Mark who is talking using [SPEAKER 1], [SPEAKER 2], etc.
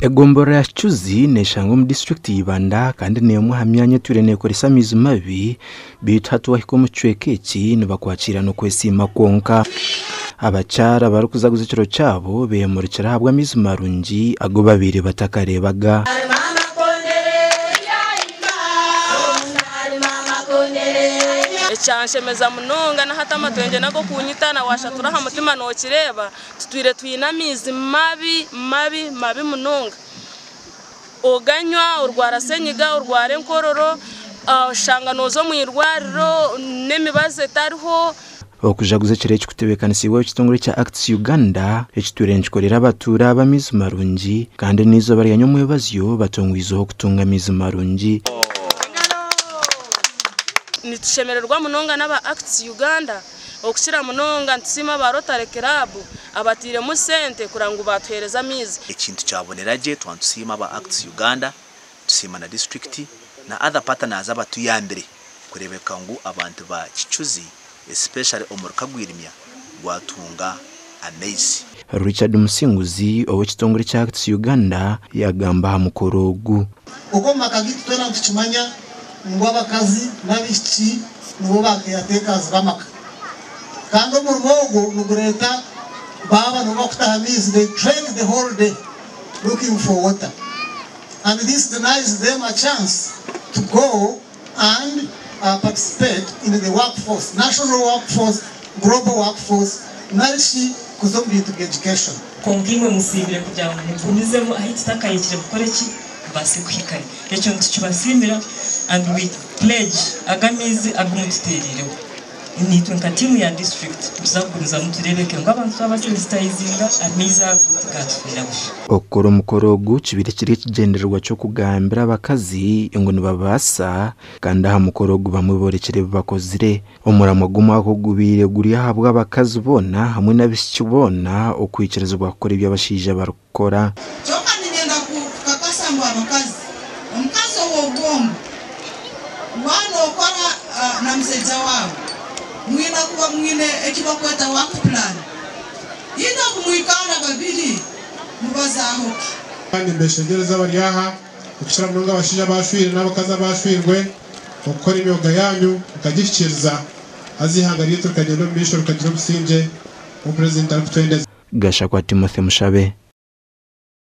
[SPEAKER 1] Egomborora ya Kicuzi neshangwa omu disiturikiti ya Ibanda kandi n'emwe aha myanya etwire neekoresa amaizi mabi beitu hati wahika omu kicweka eki nibakwakira n'okwesiima kwonka. Abakyara abarikuzaguza ekiro kyabo beemurikire ahabw'amaizi marungi agu babaire batakareebaga.
[SPEAKER 2] Ekyanshemeza munonga nahati amatwengye n'ag'okunyita na waashatura aha mutima nookireeba, tutwire twine amaizi mabi mabi mabi munonga. Oganywa orwara senyiga, orwara enkororo, oshanga nooza omu irwariro n'emibazi etariho.
[SPEAKER 1] Okujaguza ekiro eki kutebeekanisiibweho ekitongore kya Acts Uganda ekitwire nikikorera abatuura aba amaizi marungi kandi n'eizooba rya nyomwebazyo batongwizeho okutunga amaizi marungi.
[SPEAKER 2] Nitushemererwa munonga n'aba Acts Uganda okukira munonga nitusiima aba Rotary Club abatairemu sente kureba ngu baatuheereza amaizi.
[SPEAKER 3] Ekintu kyabonera gye twaba nitusiima aba Acts Uganda, tusiima na disiturikiti na other partners abatuyambire kureebeka ngu abantu ba Kicuzi especially omuri Kagwirimya gwatunga amaizi.
[SPEAKER 1] Richard Musinguzi ow'ekitongore kya Acts Uganda yagamba aha mukoro ogu.
[SPEAKER 4] Oku omu maka gaitu twena nitukimanya ngu abakazi n'abaishiki nibo ba caretakers b'amaka. Kandi omurimo ogwo nigureeta baaba nibo bakutaha amaizi, they trek the whole day looking for water and this denies them a chance to go and participate in the workforce, national workforce, global workforce nari shi kuza omu bintu bya education.
[SPEAKER 5] Kwonka imwe musiimire kugira ngu mugumizemu ahu tutakahikire kukora eki mubaase kuhikayo. Ekyo nitukibasiimira and we pledge aga amaizi agu mututeereireho. Naitwe nka tiimu ya disiturikiti nituza kugumizamu tureebeke ngu abantu twabasensitayizinga amaizi ago tigaatufeera busha.
[SPEAKER 1] Okukora omukoro ogu kibaire kiri ekigyendererwa ky'okugambira abakazi ngu nibabaasa kandi aha mukoro ogu bamwe boorekire ebi bakozire. Omuramwa gw'omwaka ogu gubaire guri ahabw'abakazi boona hamwe n'abaishiki boona okwikirizibwa kukora ebi abashaija barikukora.
[SPEAKER 6] Kyonka niinyenda kukakasa ngu abakazi, omukazi ow'obwongo waaba nookora na musaija waawe, mwine kuba mwine eki barikweta work plan. Haine obu mwikara babiri mubazaaho ki?
[SPEAKER 7] Kandi nimbeshengyereza abari aha, okukira munonga abashaija abashwire n'abakazi abashwirwe, okukora emyoga yaanyu mukagihikiiriza, haza eihanga ryaitu rikagyenda omu maisho rikagira obusingye obu Purezidenti arikutwendeza.
[SPEAKER 1] Gashakwa Timothy Mushabe.